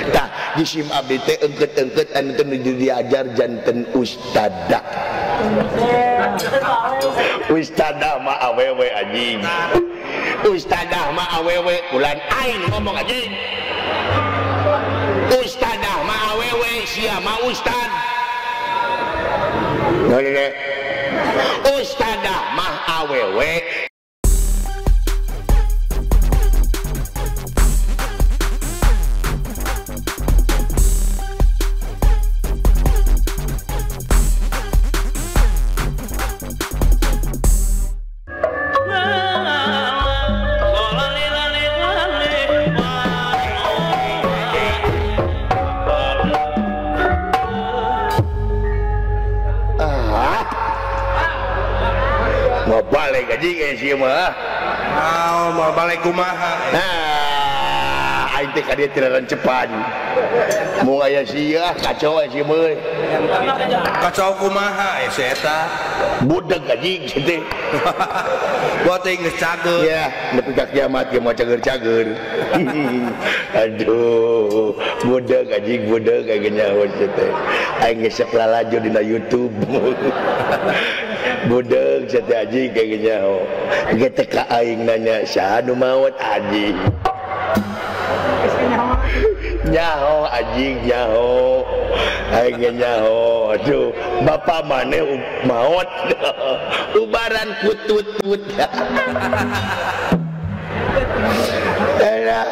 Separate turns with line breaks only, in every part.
Tah jisim abdi teh engket-engket anu teu diajar janten ustadah. Ustadah mah awewe anjing. Ustadah mah awewe ulan aing ngomong anjing. Ustadah mah awewe sia mah ustad. Ustadah mah awewe. Balik anjing sih mah.
Ah, mau balik kumaha?
Nah, aing teh ka dieu teu rencepan. Mun aya sia kacau sih mah.
Kacau kumaha si eta?
Budeg anjing si teh.
Gua teh geus cager.
Ya, nepi ka kiamat ge moal cager-cager. Aduh, budeg anjing budeg aing nyaho si teh. Aing geus sok lalajo dina YouTube. Budeg sate anjing kayak nyaho. Ge teh ka aing nanya saha nu maot anjing. Nyaho anjing nyaho. Aing ge nyaho. Aduh, bapak maneh maot. Ubaran kutut-tut. Alah,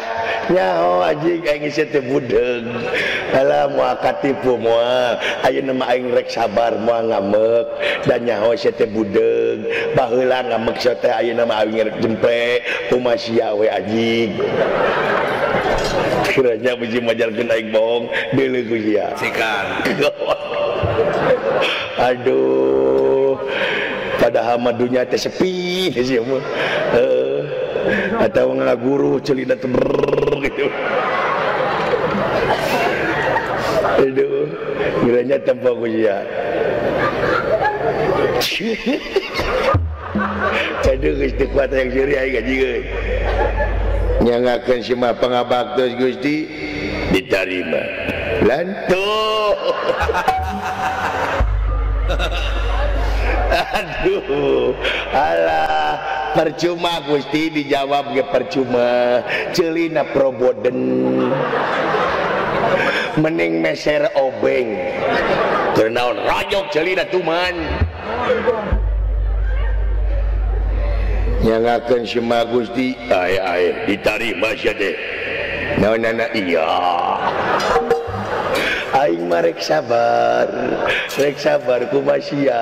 nyaho anjing aing geus teh budeg. Alah moal katipu moal. Ayeuna mah aing rek sabar moal ngamek dan nyaho sia teh budeg. Baheula ngamek sia teh ayeuna mah aing rek jempe kumaha sia we anjing. Kiranya bisi majarkeun aing bohong deuleu ku sia.
Sikan.
Aduh. Padahal mah dunya teh sepi sia mah. Atau ngaguru celina teh gitu. Aduh, kiranya tempo ku sia. Aduh, geus teu kuat yang seuri aing anjing euy. Nyangakeun si mah pangabaktos Gusti ditarima. Lantuh. Aduh, alah, percuma Gusti dijawab ge percuma. Ceulina proboden. Mending meser obeng. Keur naon rajok ceulina tuman. Nyangakeun si mah Gusti, ae ae ditarima sia teh. Naonana iya. Aing mah rek sabar kumaha sia.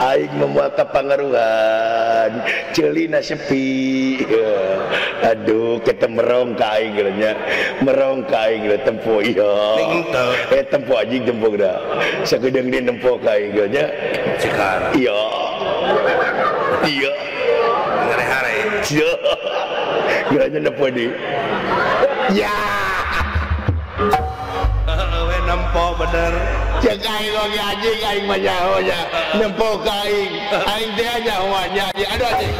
Aing moal kapangaruhan, ceulina sepi. Aduh, ketem merong ka aing nya. Merong ka aing tempo ieu. Eh tempo anjing tempo da. Sagedeung deui nempo ka aing nya.
Cikar.
Iya. Iya.
Hare-hare.
Iya. Geranya nempo di. Ya.
Nempo bener.
Cek aing oge anjing aing mah nyaho nya. Nempo ka aing. Aing teh nyaho nya. Aduh anjing.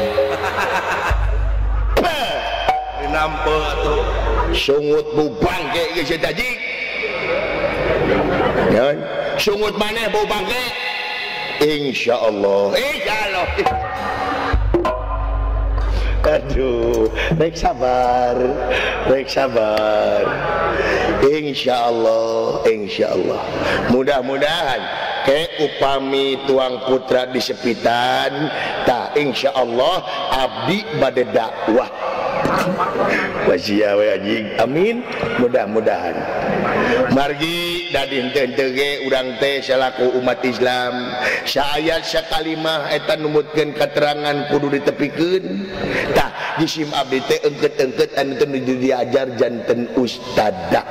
Nampo atuh.
Sungut bau bangke geus eta anjing. Naon? Sungut maneh bau bangke. Insyaallah. Insyaallah. Aduh, rek sabar, rek sabar. Insyaallah, insyaallah. Mudah-mudahan ke upami tuang putra di sepitan, tah insyaallah abdi bade dakwah. Wasia we anjing. Amin. Mudah-mudahan. Margi dadi henteu ge urang teh salaku umat Islam, saayat sakalimah eta numutkeun katerangan kudu ditepikeun. Tah jisim abdi teh engket-engket anu teu diajar janten ustadah.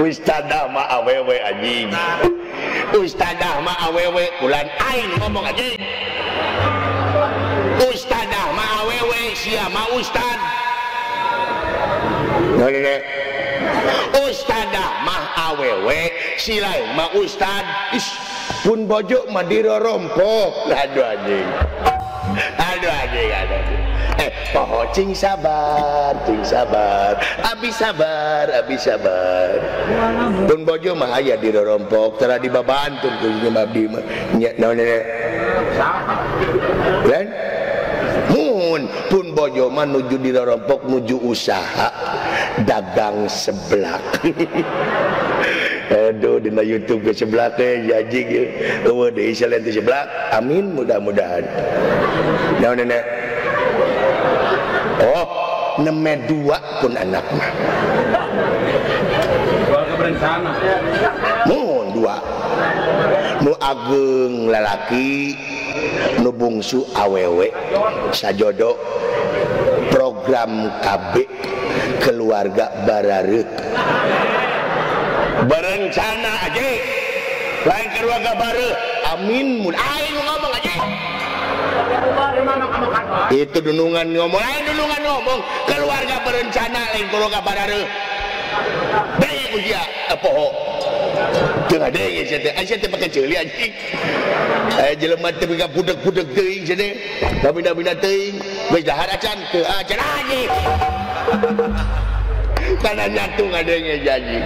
Ustadah mah awewe anjing. Ustadah mah awewe ulan aing ngomong anjing. Ustadah mah awewe sia mah ustad. Ustadah mah awewe si lain mah ustad. Is pun bojo mah dirorompok. Aduh anjing. Aduh anjing, aduh. Poho cing sabar abi sabar abi sabar pun bojo mah aya di rorompok tara dibabantun ku abdi mah nya naon kan mun pun bojo mah nuju di rorompok nuju usaha dagang seblak. Aduh dina YouTube ke seblak teh jajing ye eueuh deui selain teh seblak amin mudah-mudahan naon nenek oh neme dua pun anak mah
keluarga berencana
mun dua nu ageng lalaki nu bungsu awewe sajodo program KB keluarga barareuk berencana aja lain keluarga baru amin mun aing ngomong aja itu dunungan ngomong lain dunungan ngomong keluarga berencana lain keluarga barareuk denge ku sia poho teu ngadenge sia teh sia teh pake ceuli anjing jelema teh ka budeg-budeg teuing sia teh bina-bina teuing geus dahar acan teu acan anjing tanah nyatu ngadenge janji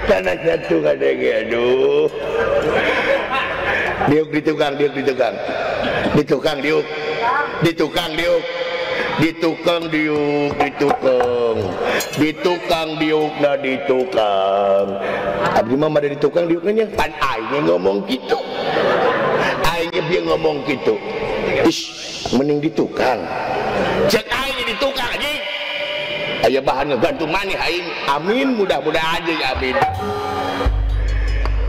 tanah nyatu ngadenge aduh diuk di tukang diuk di tukang di tukang diuk di tukang diuk di tukang diuk di tukang di tukang diuk na di tukang abdi mah ada di tukang diuk nya pan aing ngomong kitu aing bieu ngomong kitu ish mending di tukang cek aing di tukang anjing aya bahan ngegantung maneh aing amin mudah-mudahan aja ya amin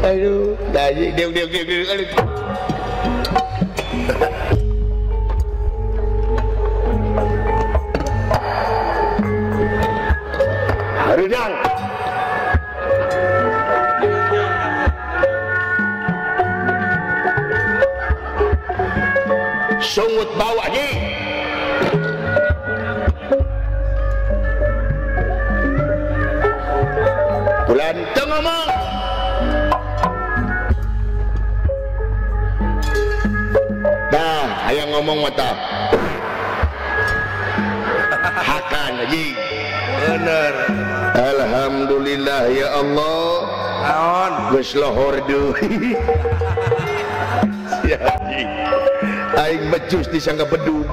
aduh daji diuk diuk diuk diuk harudang sungut bau aja bulan teu ngomong dah hayang ngomong mata hakan anjing
bener
alhamdulillah ya Allah
naon
geus lohor deui si anjing aing becus disangka bedug.